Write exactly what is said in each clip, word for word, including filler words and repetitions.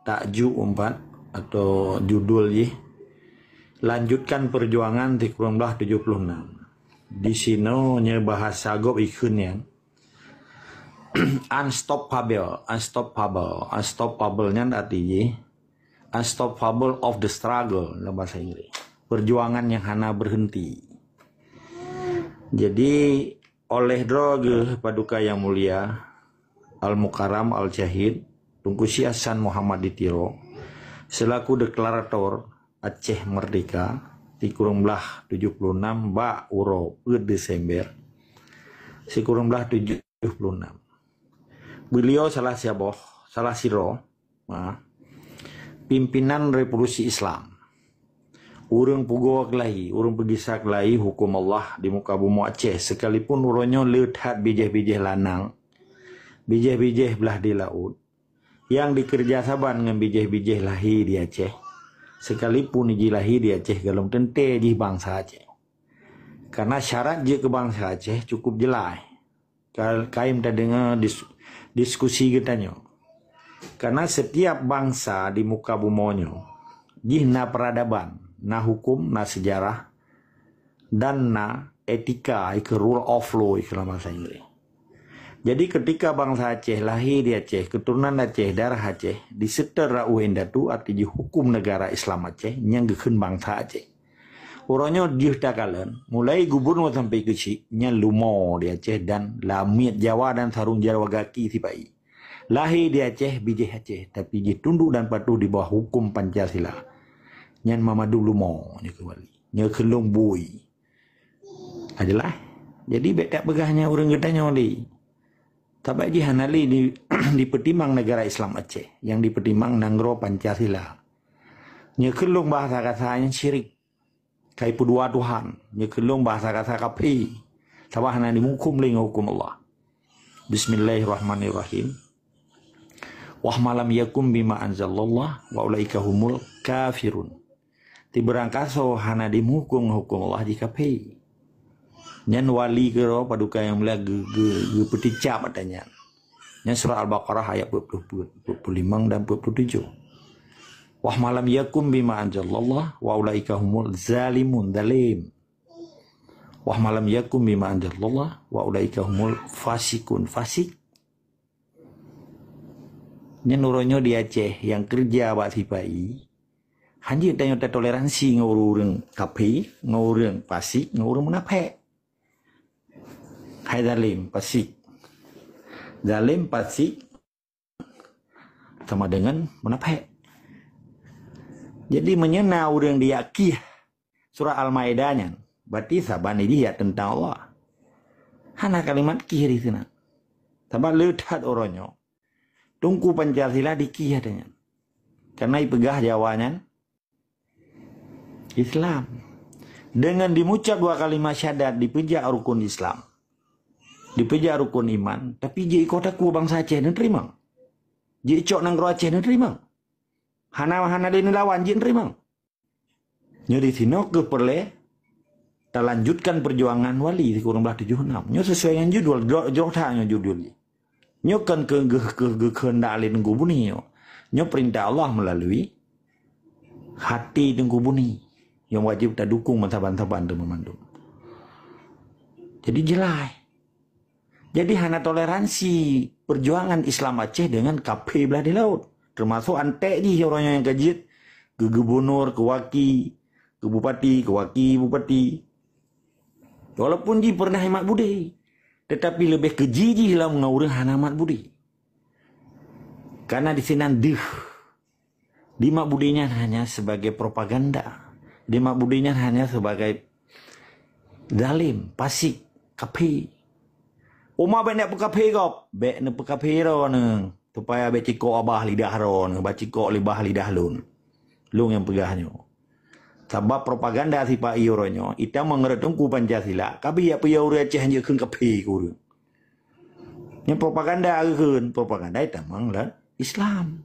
tajuk umpat atau judul jih, Lanjutkan Perjuangan sikureueng blaih tujoh ploh nam. Di sinoe nyoe bahasa gob ikheun nyan, unstoppable, unstoppable, unstoppable nyan arti jih unstoppable of the struggle dalam bahasa Inggris. Perjuangan yang hana berhenti. Jadi, oleh droe geuh Paduka Yang Mulia Al-Mukarram Al-Syahid Teungku Syekh Hasan Muhammad di Tiro, selaku deklarator Aceh Merdeka, sikureueng blaih tujoh ploh nam bak uroe peuet Desember, sikureueng blaih tujoh ploh nam. Beliau salah siaboh, salah sidroe, ha, pimpinan revolusi Islam. Ureuëng pugoe keulayi, ureuëng peugisa keulayi huköm Allah di muka bumoe Aceh, sekalipun uroe nyoe le that bijéh-bijéh lanang, bijéh-bijéh blaih di laôt, nyang dikeureuja saban ngon bijéh-bijéh lahé di Aceh. Sekalipun jih lahé di Aceh, golom teuntée jih bansa Aceh. Karena syarat jeuet keu bansa Aceh cukup jeulaih. Ka-, kayém tadeungoe dis-, diskusi geutanyoe. Karena setiap bansa di muka bumoe nyoe, jih na peradaban, na huköm, na sejarah, dan na etika, ikeu rule of law, ikeu lam bahasa Inggris. Jadi, ketika bansa Aceh lahé di Aceh, keturunan Aceh, darah Aceh, diseutôt rot indatu, arti jih huköm negara Islam Aceh, nyang geukheun bansa Aceh. Uroe nyoe jih takalon, mulai gubunur sampai keuchik, nyan lumoe di Aceh dan lamiet Jawa dan sarong Jawa gaki sipai. Lahé di Aceh, bijéh Aceh, tapi jih tunduk dan patuh di bawah huköm Pancasila. Nyan mamandum lumoe nyoe keuh wali. Nyoe kheun lôn bui. Adalah. Jadi, bék tapeugah nyan ureuëng geutanyoe lé. Sabab jih hana lé di, dipeutimang negara Islam Aceh, nyang dipeutimang nanggroe Pancasila. Nyoe kheun lôn bahasa kasa nyan syirik. Kai peudua Tuhan, nyoe kheun lôn bahasa kasa kafé. Sabab hana dimuköm lé ngon huköm Allah. Bismillahirrahmanirrahim. Wa ma lam yakum bima anzalallah wa ulaika humul kafirun. Tibeurangkasoe hana dimuköm ngon huköm Allah jih kafé. Nyan wali keudroe Paduka Yang Mulia geu-, geu-, geupeuticap ata nyan. Nyan surat Al-Baqarah ayat peuet ploh peuet, peuet ploh limong dan peuet ploh tujoh. Wa ma lam yakum bima anzalallah wa ulaika humul zalimun, zalim. Wa ma lam yakum bima anzalallah wa ulaika humul fasikun, fasik. Nyan uroe nyoe di Aceh nyang keureuja bak sipai, hanjeuet tanyoe tatoleransi ngon ureuëng kafé, ngon ureuëng fasik, ngon ureuëng munafék. Hai zalim, fasik. Zalim, fasik sama dengan munafék. Jadi, meunyoe na ureuëng dijak kieh surat Al-Maidah nyan, berarti saban jih ya teuntang Allah. Hana kalimat kieh di sinan. Sabab le that uroe nyoe, Teungku Pancasila dikieh ata nyan. Karena ipeugah Jawa nyan Islam. Dengan dimucab dua kalimat syahadat, dipeujak rukun Islam, dipeujak rukun iman, tapi jih ikoh takue bansa Aceh neuteurimong. Jih icok nanggroe Aceh neuteurimong. Hana, hana lé neulawan, jih neuteurimong. Nyoe di sinoe keuh peureulée talanjutkan peujuangan wali sikureueng blaih tujoh nam. Nyoe sesuai ngon judul, jroh, jroh that nyoe judul jih. Nyoe kon keu geuh-, keu geukheundak lé Teungku Buni nyoe. Nyoe peurintah Allah meulalui hati Teungku Buni nyang wajéb tadukong bansaban-saban teuma mandum. Jadi jeulaih. Jadi hana toleransi peujuangan Islam Aceh deungon kafé blaih di laôt. Teumasok antek jih uroe nyoe nyang ka jeuet keu gubunur, keu waki, keu bupati, keu waki bupati. Walaupun jih peureunah imat budé, teutapi leubeh keuji jih lom ngon ureuëng hana mat budé. Karena di sinan deuh. Dimak budé nyan hanya sebagai propaganda. Dimak budé nyan hanya sebagai zalim, fasik, kafé. Uma bék neuk peukafé gob, bék neuk peukafé droeneuh, supaya bék cikok babah lidah droeneuh, bék cikok babah lidah lôn. Lôn nyang peugah nyoe. Sabab propaganda sipa-i uroe nyoe, itamong rot Teungku Pancasila, kabi ya peue ureuëng Aceh hanjeuet kheun kafé keu ureuëng. Nyan propaganda geukheun, propaganda itamong lam Islam.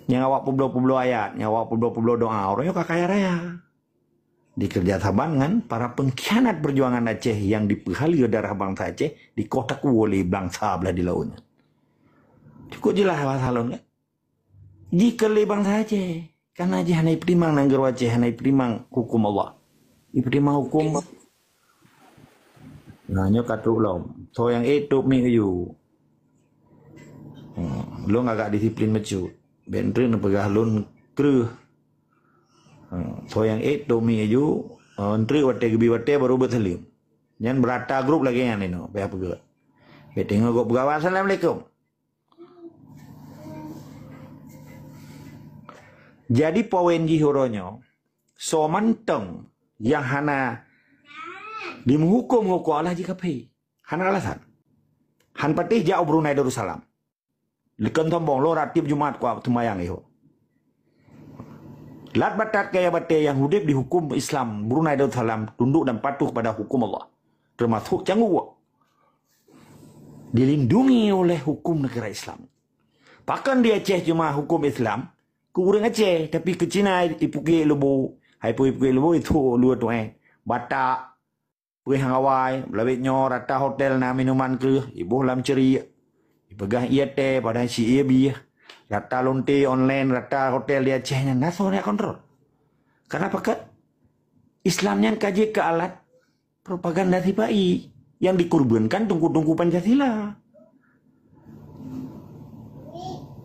Nyang awak peubloe-peubloe ayat, nyang awak peubloe-peubloe doa, uroe nyoe ka kaya raya. Dikeureuja saban ngon para pengkhianat peujuangan Aceh nyang dipeuhaleue darah bansa Aceh, dikoh takue lé bansa blaih di laôt nyan. Cukup jeulaih bahasa lôn, kan? Jih keu lé bansa Aceh. Karena jih hana ipeutimang nanggroe Aceh, hana ipeutimang huköm Allah. Ipeutimang huköm. Nah, nyoe ka trok lom. Soe nyang ék tôp mi aju. Hmm, lôn agak disiplin bacut. Bèk treuk neupeugah lôn kreueh. Hmm, soe nyang ék tôp mi aju, eh, treuk watèe geubi watèe baru beuet saleuem. Nyan beurata grup lagèe nyan inoe, payah peugah. Bèk teungoh gob peugah, "Assalamualaikum." Jadi poin jih uroe nyoe, soe mantong nyang hana dimeuhuköm huköm Allah jih kafé. Hana alasan. Han patéh jak u Brunei Darussalam. Likon sombong, lôn ratieb Jumat kuat seumayang iho. Lat batat kaya batèe nyang udép di huköm Islam Brunei Darussalam tunduk dan patuh kepada huköm Allah. Termasuk cangguek. Dilindungi oleh huköm negara Islam. Pakon di Aceh cuma huköm Islam, keu ureueng Aceh, tapi keu Cina ipuke lubo, hai po ipuke lubo itu luwa tu'en. Batak, Peuhang awai, lawét nyoe rata hotel na minuman kreueh, iboh lam ceuriek. Ipeugah ié teh, padahai si ié bieh. Rata lonte online, rata hotel di Aceh nyan na soe nyang kontrol. Karena pakat Islam nyan ka jeuet keu alat propaganda sipa-i yang dikurbankan teungku-teungku Pancasila.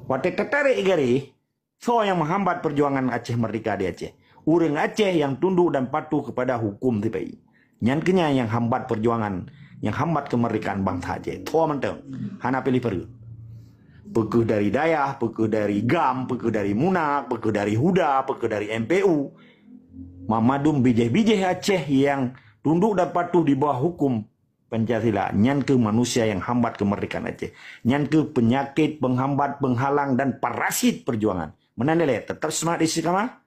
Watèe tatarék garéh, Soe nyang meuhambat peujuangan Aceh Merdeka di Aceh? Ureueng Aceh nyang tunduk dan patuh keupada huköm sipa-i. Nyan keuh nyan nyang hambat peujuangan, nyang hambat keumeurdekaan bansa Aceh. Soe mantong, hana piléh pareuen. Peu kheueh dari Dayah, peu kheueh dari gam, peu kheueh dari MUNA, peu kheueh dari HUDA, peu kheueh dari M P U. Mamandum bijéh-bijéh Aceh nyang tunduk dan patuh di bawah huköm Pancasila, nyan keuh manusia nyang hambat keumeurdekaan Aceh. Nyan keuh peunyakét, peunghambat, peunghalang, dan parasit peujuangan. Meunan ilèe, teutap seumangat istiqamah,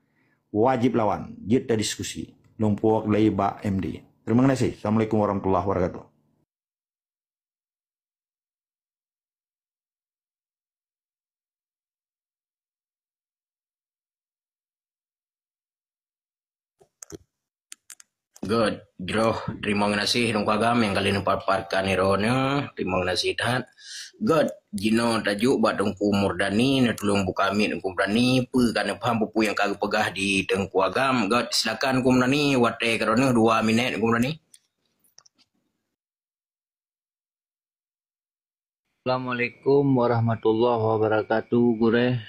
wajéb lawan, jeuet tadiskusi. Lôn puwoe lé bak M D. Terima kasih. Assalamualaikum warahmatullahi wabarakatuh. Good. Jroh, teurimong geunaséh Teungku Agam nyang ka lheueh neupaparkan droeneuh. Teurimong geunaséh that. Good. Jinoe tajok bak Teungku Murdani, neutulông buka mic Teungku Murdani, peue ka neupaham peue-peue nyang ka geupeugah di Teungku Agam. Good. Silakan Teungku Murdani, watèe keu droeneuh dua minèt Teungku Murdani. Assalamualaikum warahmatullahi wabarakatuh, Gurèe.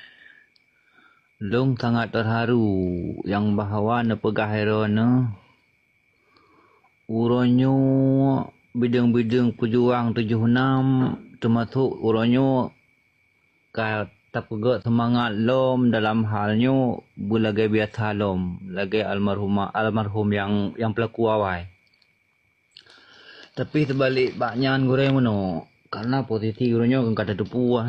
Lôn sangat terharu nyang bahwa neupeugah droeneuh, uroe nyoe bideueng-bideueng peujuang tujoh nam, teumasok uroe nyoe ka tapeugöt seumangat lom dalam hal nyoe beulagèe biasa lom, lagèe almarhumah, almarhum nyang, nyang peulaku awai. Tapi teubalek bak nyan gurèe meunoe, karena posisi uroe nyoe ka tateupeue,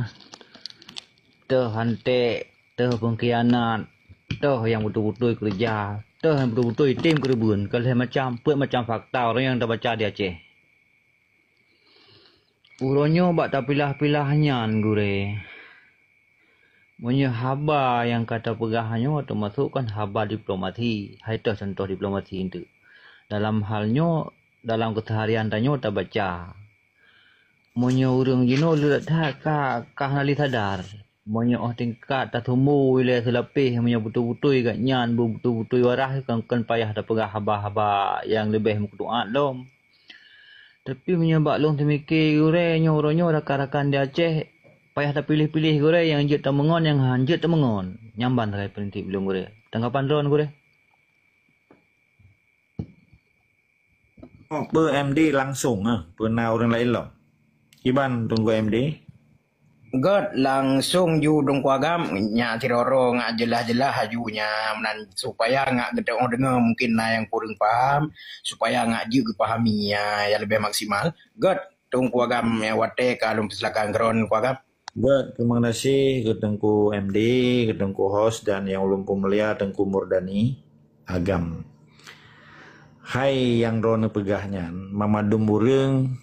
teuh anték, teuh peungkhianat, teuh nyang beutôi-beutôi keureuja, teuh nyang beutôi-beutôi tem keureubeuen, ka lheueh macam, peuet macam fakta uroe nyoe nyang tabaca di Aceh. Uroe nyoe bak tapilah-pilah nyan gurèe. Meunyoe haba nyang ka tapeugah nyoe teumasok kon haba diplomasi, hai toh contoh diplomasi eunteuk. Dalam hal nyoe, dalam keuseuharian tanyoe tabaca. Meunyoe ureueng jinoe le that ka, ka hana lé sadar. Meunyoe óh tingkat tasumbôi ilèe seulapéh, meunyoe beutôi-beutôi gobnyan beubeutôi-beutôi waras, kon, kon payah tapeugah haba-haba nyang leubeh meukeutuat lom. Tapi meunyoe bak lôn teumike gurèe nyoe uroe nyoe rakan-rakan di Aceh, payah tapiléh-piléh gurèe nyang jeuet tameungon, nyang han jeuet tameungon. Nyan ban sagai prinsip lôn gurèe. Tanggapan droen gurèe? Oh, peu M D langsung ah, peu na ureueng laén lom? Kiban Teungku M D? Göt langsung ju Teungku Agam, nyak sidroe-droe nyak jeulaih-jeulaih aju nyak meunan supaya nyak geutanyoe deungoe mungkin na nyang kureueng paham, supaya nyak jeuet geupahami nyang leubeh maksimal. Göt Teungku Agam, nyang watèe ka lôn peusilakan keu droen Teungku Agam. Göt, terima kasih keu Teungku M D, keu Teungku host dan nyang ulôn peumulia Teungku Murdani Agam. Hai nyang droeneuh peugah nyan, mamandum ureueng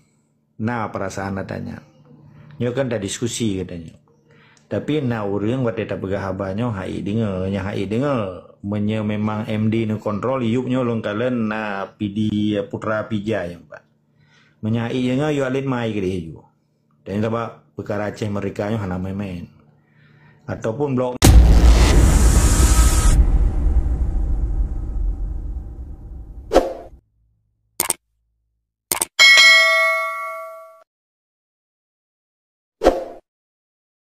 na peurasaan ata nyan. Nyoe kan tadiskusi geutanyoe. Tapi na ureueng watèe tapeugah haba nyoe hai deungoe, nyang hai deungoe. Meunyoe memang M D neukontrol, yup nyoe lôn kalon na P D Putra Pija nyang pat. Meunyoe hai deungoe, yue alet mai keudeh ju. Dan sabab peukara Aceh Merdeka nyoe hana main-main. Ataupun blok